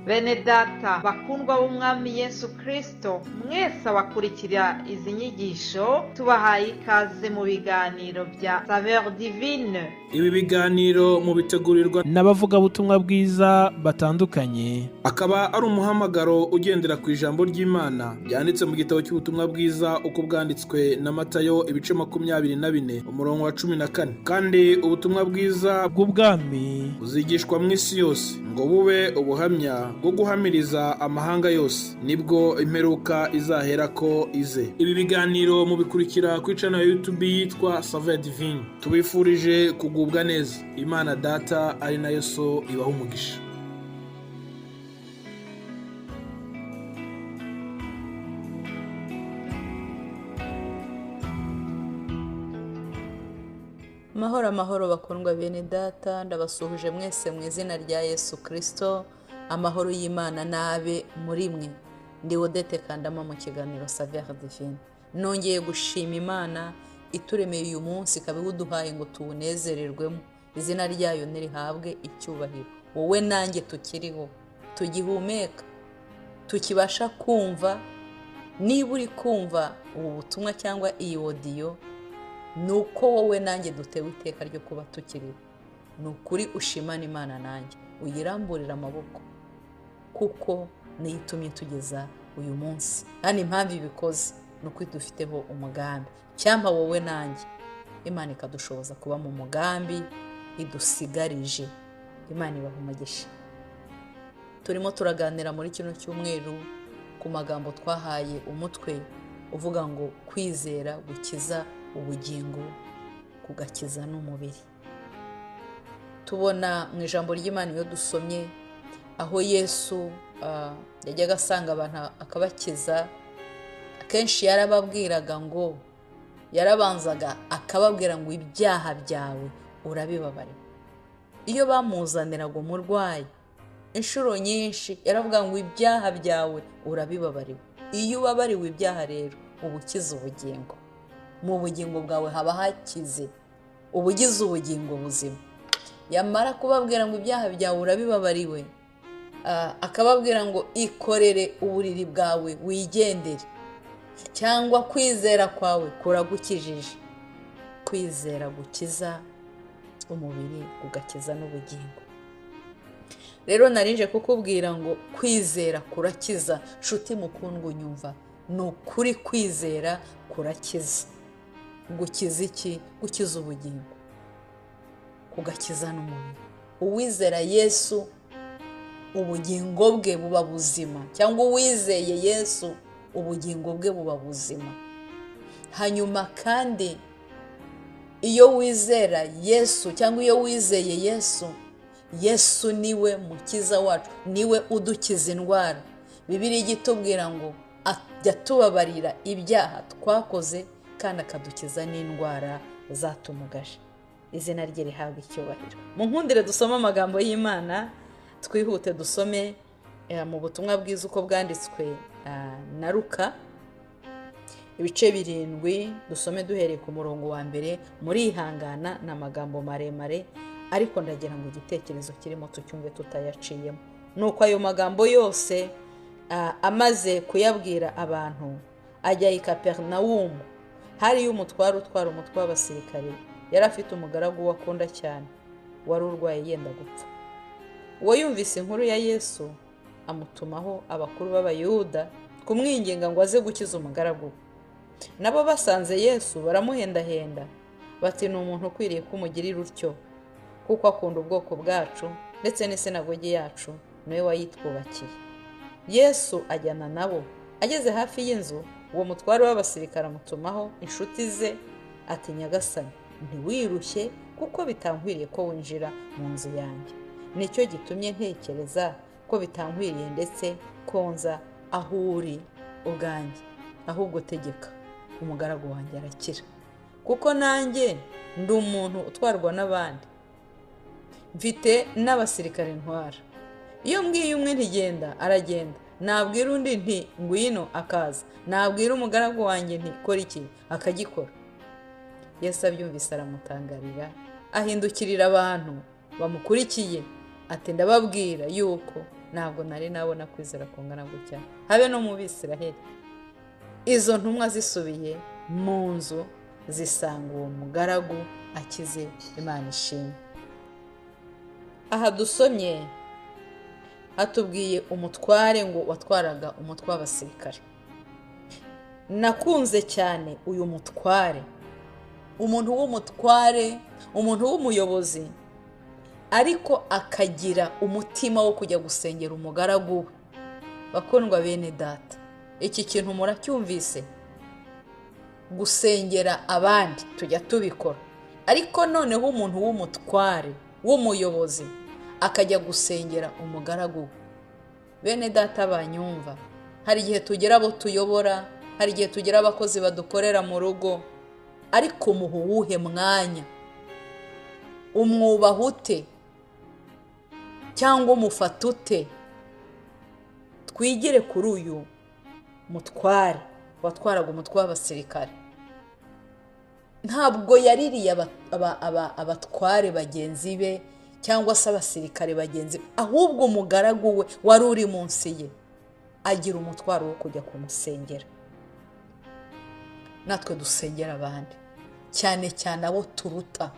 Bene data bakundwa b'Umwami Yesu Kristo, mwese abakurikira izi nyigisho tubahaye ikaze mu biganiro bya Saveur Divine. Ibi biganiro mubitegurirwa n'abavugabutumwa bwiza batandukanye, akaba ari umuhamagaro ugendera ku ijambo ry'Imana ryanditse mu gitabo cy'ubutumwa bwiza uko bwanditswe na Matayo ibice 24 umurongo wa 14. Kandi ubutumwa bwiza bw'ubwami buzigishwa mu isi yose ngo bube ubuhamya bwo guhamiriza amahanga yose, nibwo imperuka izaherako ize. Ibi biganiro mubikurikira kuri channel ya YouTube yitwa Saveur Divine. Tubifurije kugubwa neza. Imana Data ari nayo So ibaha umugisha. Amahoro amahoro bakundwa bene data, ndabasuhuje mwese mu izina rya Yesu Kristo. Amahoro y'Imana nabe muri mwe. Ndi Odette Kandama mu kiganiro Saveur Divine. Nongeye gushima Imana ituremeye uyu munsi, ikaba iwuduhaye ngo tuwunezererwemo. Izina ryayo nirihabwe icyubahiro. Wowe nanjye tukiriho, tugihumeka, tukibasha kumva. Niba uri kumva ubu butumwa cyangwa iyi audio, nuko wowe nanjye dutewe iteka ryo kuba tukiriho. Ni ukuri ushimana Imana nanjye, uyiramburira amaboko, kuko niyo itumye tugeza uyu munsi. Kandi impamvu ibikoze ni uko dufiteho umugambi. Cyampa wowe nanjye Imana ikadushoboza kuba mu mugambi idusigarije. Imana ibaha umugisha. Turimo turaganira muri kino cyumweru ku magambo twahaye umutwe uvuga ngo kwizera gukiza ubugingo kugakiza n'umubiri. Tubona mu ijambo ry'Imana iyo dusomye aho Yesu yajyaga asanga abantu akabakiza, akenshi yarababwiraga ngo, yarabanzaga akababwira ngo ibyaha byawe urabibabariwe. Iyo bamuzaniraga umurwayi inshuro nyinshi yaravuga ngo ibyaha byawe urabibabariwe. Iyo ubabariwe ibyaha rero uba ukize ubugingo. Mu bugingo bwawe haba hakize, uba ugize ubugingo buzima. Yamara kubabwira ngo ibyaha byawe urabibabariwe, akababwira ngo ikorere uburiri bwawe wigendere, cyangwa kwizera kwawe kuragukijije. Kwizera gukiza umubiri kugakiza n'ubugingo. Rero narinje kukubwira ngo kwizera kurakiza. Nshuti mukundwa unyumva, ni ukuri kwizera kurakiza. Gukiza iki? Gukiza ubugingo, kugakiza n'umubiri. Uwizera Yesu ubugingo bwe buba buzima, cyangwa uwizeye Yesu ubugingo bwe buba buzima. Hanyuma kandi iyo wizera Yesu cyangwa iyo wizeye Yesu, Yesu niwe mukiza wacu, niwe udukiza indwara. Bibiliya itubwira ngo ajya tubabarira ibyaha twakoze kandi akadukiza n'indwara zatumugaje. Izina rye rihabwa icyubahiro. Mu nkundire dusome amagambo y'Imana, twihute dusome mu butumwa bwiza uko bwanditswe na Luka ibice 7, dusome duhereye ku murongo wa mbere. Murihangana ni amagambo maremare, ariko ndagira ngo igitekerezo kirimo tucyumve tutayaciyemo. Nuko ayo magambo yose amaze kuyabwira abantu, ajya i Kaperinawumu. Hariyo umutware utwara umutwe w'abasirikare, yari afite umugaragu we akunda cyane, wari urwaye yenda gupfa. Uwo yumvise inkuru ya Yesu amutumaho abakuru b'Abayuda kumwinginga ngo aze gukiza umugaragu we. Nabo basanze Yesu baramuhendahenda bati ni umuntu ukwiriye kumugirira utyo, kuko akunda ubwoko bwacu ndetse n'isinagogi yacu niwe wayitwubakiye. Yesu ajyana nabo. Ageze hafi y'inzu, uwo mutware w'abasirikare amutumaho inshuti ze ati Nyagasani, ntiwirushye kuko bitankwiriye ko winjira mu nzu yanjye. Nicyo gitumye ntekereza ko bitankwiriye ndetse ko nza aho uri ubwanjye, ahubwo tegeka umugaragu wanjye arakira. Kuko nanjye ndi umuntu utwarwa n'abandi, mfite n'abasirikare ntwara. Iyo mbwiye umwe ntigenda aragenda, nabwira undi nti ngwino akaza, nabwira umugaragu wanjye nti kora iki akagikora. Yesu abyumvise aramutangarira, ahindukirira abantu bamukurikiye ati ndababwira yuko Ntabwo nari nabona kwizera kungana gutya habe no mu Bisiraheli. Izo ntumwa zisubiye mu nzu zisanga uwo mugaragu akize. Imana ishimwe. Aha dusomye hatubwiye umutware ngo watwaraga umutwe w'abasirikare. Nakunze cyane uyu mutware, umuntu w'umutware, umuntu w'umuyobozi, ariko akagira umutima wo kujya gusengera umugaragu we. Bakundwa bene data, iki kintu muracyumvise? Gusengera abandi tujya tubikora, ariko noneho umuntu w'umutware w'umuyobozi akajya gusengera umugaragu we. Bene data banyumva, hari igihe tugera abo tuyobora, hari igihe tugira abakozi badukorera mu rugo, ariko umuha uwuhe mwanya? Umwubaha ute? Cyangwa umufata ute? Twigire kuri uyu mutware watwaraga umutwe w'abasirikare. Ntabwo yaririye abatware bagenzi be cyangwa se abasirikare bagenzi be, ahubwo umugaragu we wari uri munsi ye agira umutwaro wo kujya kumusengera. Natwe dusengera abandi, cyane cyane abo turuta.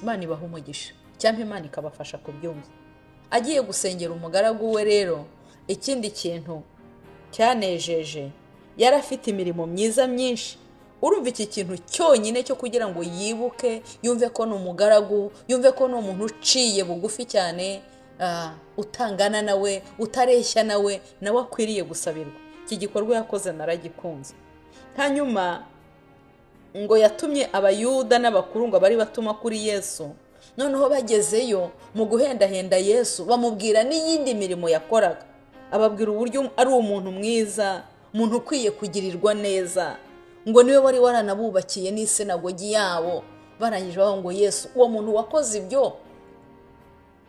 Imana ibaha umugisha, cyangwa Imana ikabafasha kubyumva. Agiye gusengera umugaragu we rero, ikindi kintu cyanejeje, yari afite imirimo myiza myinshi. Urumva iki kintu cyonyine cyo kugira ngo yibuke, yumve ko ni umugaragu, yumve ko ni umuntu uciye bugufi cyane, utangana nawe, utareshya nawe, nawe akwiriye gusabirwa. Iki gikorwa yakoze naragikunze. Hanyuma ngo yatumye Abayuda n'abakuru ngo bari batuma kuri Yesu. Noneho bagezeyo mu guhendahenda Yesu, bamubwira n'iyindi mirimo yakoraga, ababwira uburyo ari umuntu mwiza, umuntu ukwiye kugirirwa neza, ngo niwe wari waranabubakiye n'isinagogi yabo. Barangije bavuga ngo Yesu, uwo muntu wakoze ibyo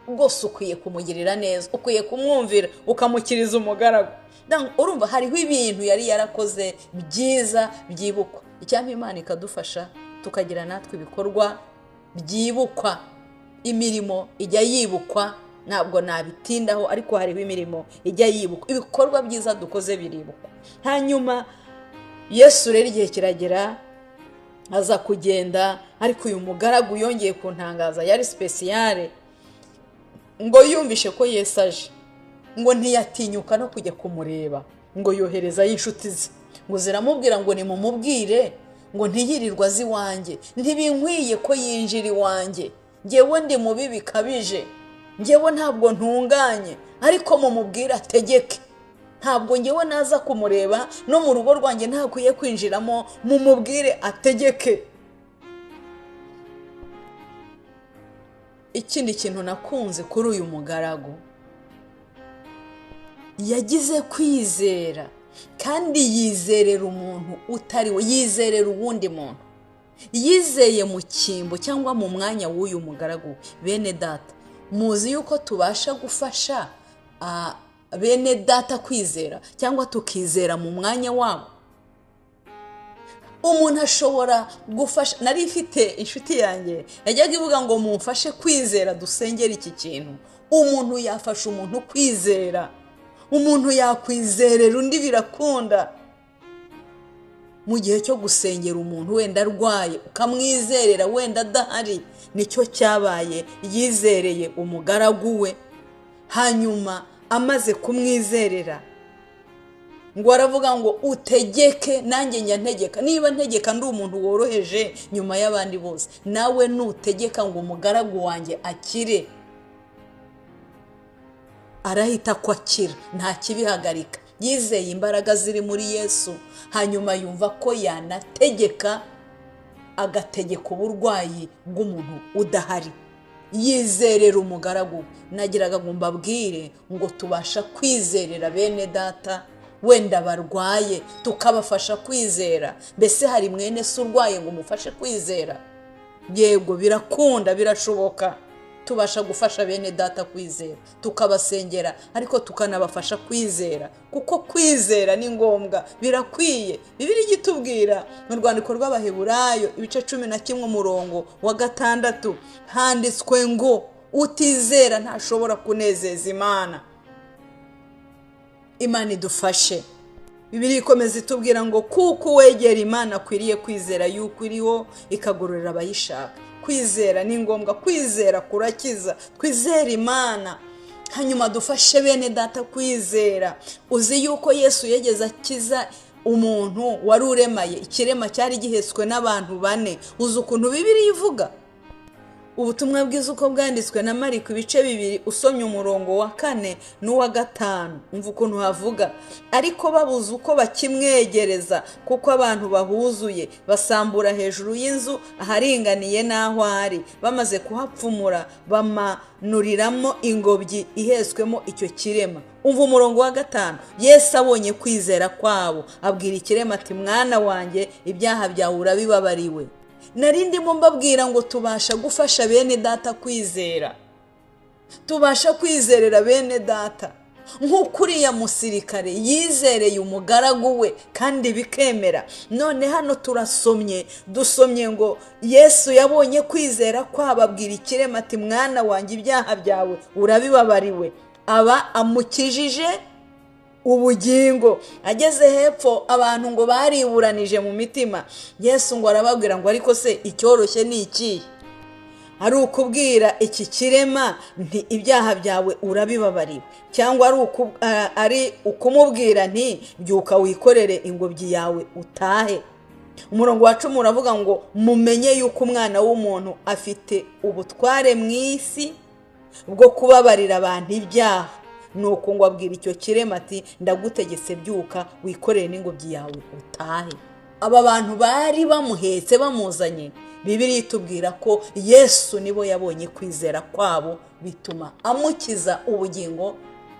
rwose ukwiye kumugirira neza, ukwiye kumwumvira, ukamukiriza umugaragu. Urumva hariho ibintu yari yarakoze byiza byibukwa. Icyampa Imana ikadufasha tukagira natwe ibikorwa byibukwa. Imirimo ijya yibukwa, ntabwo nabitindaho, ariko hariho imirimo ijya yibukwa, ibikorwa byiza dukoze biribukwa. Hanyuma Yesu rero igihe kiragera aza kugenda, ariko uyu mugaragu yongeye kuntangaza, yari sipesiyare, ngo yumvishe ko Yesu aje, ngo ntiyatinyuka no kujya kumureba, ngo yoherezayo inshuti ze, ngo ziramubwira ngo nimumubwire ngo ntiyirirwe azi iwanjye, ntibinkwiye ko yinjira iwanjye, ngewe ndi mubi bikabije, ngewe ntabwo ntunganye, ariko mumubwire ategeke, ntabwo ngewe naza kumureba, no mu rugo rwanjye ntakwiye kwinjiramo, mumubwire ategeke. Ikindi kintu nakunze kuri uyu mugaragu, yagize kwizera, kandi yizerera umuntu utari we, yizerera uwundi muntu, yizeye mu cyimbo cyangwa mu mwanya w'uyu mugaragu. Bene data, muzi yuko tubasha gufasha bene data kwizera, cyangwa tukizera mu mwanya wabo. Umuntu ashobora gufasha. Nari ifite inshuti yanjye yajyaga ivuga ngo mumfashe kwizera dusengere iki kintu. Umuntu yafasha umuntu kwizera, umuntu yakwizerera undi birakunda. Mu gihe cyo gusengera umuntu wenda arwaye ukamwizerera wenda adahari, nicyo cyabaye, yizereye umugaragu we. Hanyuma amaze kumwizerera ngo aravuga ngo utegeke nanjye njya ntegeka, niba ntegeka ndi umuntu woroheje nyuma y'abandi bose, nawe nutegeka ngo umugaragu wanjye akire, arahita ko akira, nta kibihagarika. Yizeye imbaraga ziri muri Yesu, hanyuma yumva ko yanategeka, agategeka uburwayi bw'umuntu udahari. Yizerera umugaragu. Nagiraga ngo mbabwire ngo tubasha kwizerera bene data wenda barwaye, tukabafasha kwizera. Mbese hari mwene se urwaye ngo umufashe kwizera? Yego, birakunda, birashoboka. Tubasha gufasha bene data kwizera, tukabasengera, ariko tukanabafasha kwizera, kuko kwizera ni ngombwa, birakwiye. Bibiliya igitubwira mu rwandiko rw'Abaheburayo ibice 11 umurongo wa 6, handitswe ngo Utizera ntashobora kunezeza Imana. Imana idufashe. Bibiliya ikomeza itubwira ngo kuko uwegera Imana akwiriye kwizera yuko iriho, ikagororera abayishaka. Kwizera ni ngombwa, kwizera kurakiza. Twizere Imana, hanyuma dufashe bene data kwizera. Uzi yuko Yesu yageze akiza umuntu wari uremaye, ikirema cyari gihetswe n'abantu 4. Uzi ukuntu Bibiliya ivuga? Ubutumwa bwiza uko bwanditswe na Mariko ibice 2, usomye umurongo wa 4 n'uwa 5, umva ukuntu havuga: ariko babuze uko bakimwegereza kuko abantu bahuzuye, basambura hejuru y'inzu aharinganiye n'aho ari, bamaze kuhapfumura bamanuriramo ingobyi ihetswemo icyo kirema. Umva umurongo wa 5, Yesu abonye kwizera kwabo abwira ikirema ati: mwana wanjye, ibyaha byawe urabibabariwe. Nari ndimo mbabwira ngo tubasha gufasha bene data kwizera, tubasha kwizerera bene data nk'uko uriya musirikare yizereye umugaragu we kandi bikemera. None hano turasomye, dusomye ngo Yesu yabonye kwizera kwabo abwira ikirema ati: mwana wanjye, ibyaha byawe urabibabariwe. Aba amukijije ubugingo. Ageze hepfo abantu ngo bariburanije mu mitima. Yesu ngo arababwira ngo ariko se icyoroshye ni ikihe? Ari ukubwira iki kirema nti ibyaha byawe urabibabariwe, cyangwa ari ukumubwira nti byuka wikorere ingobyi yawe utahe. Umurongo wa 10 uravuga ngo mumenye yuko umwana w'umuntu afite ubutware mu isi bwo kubabarira abantu ibyaha. Nuko ngo abwira icyo kirema ati: ndagutegetse byuka wikorere n'ingobyi yawe utahe. Aba bantu bari bamuhetse bamuzanye, Bibiliya itubwira ko Yesu nibo yabonye kwizera kwabo, bituma amukiza ubugingo,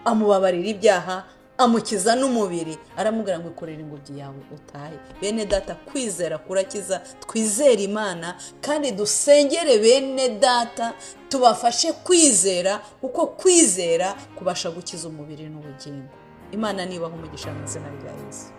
amubabarira ibyaha, amukiza n'umubiri, aramubwira ngo ikorere ingobyi yawe utahe. Bene data, kwizera kurakiza. Twizere Imana kandi dusengere bene data, tubafashe kwizera, kuko kwizera kubasha gukiza umubiri n'ubugingo. Imana nibaha umugisha mu izina rya Yesu.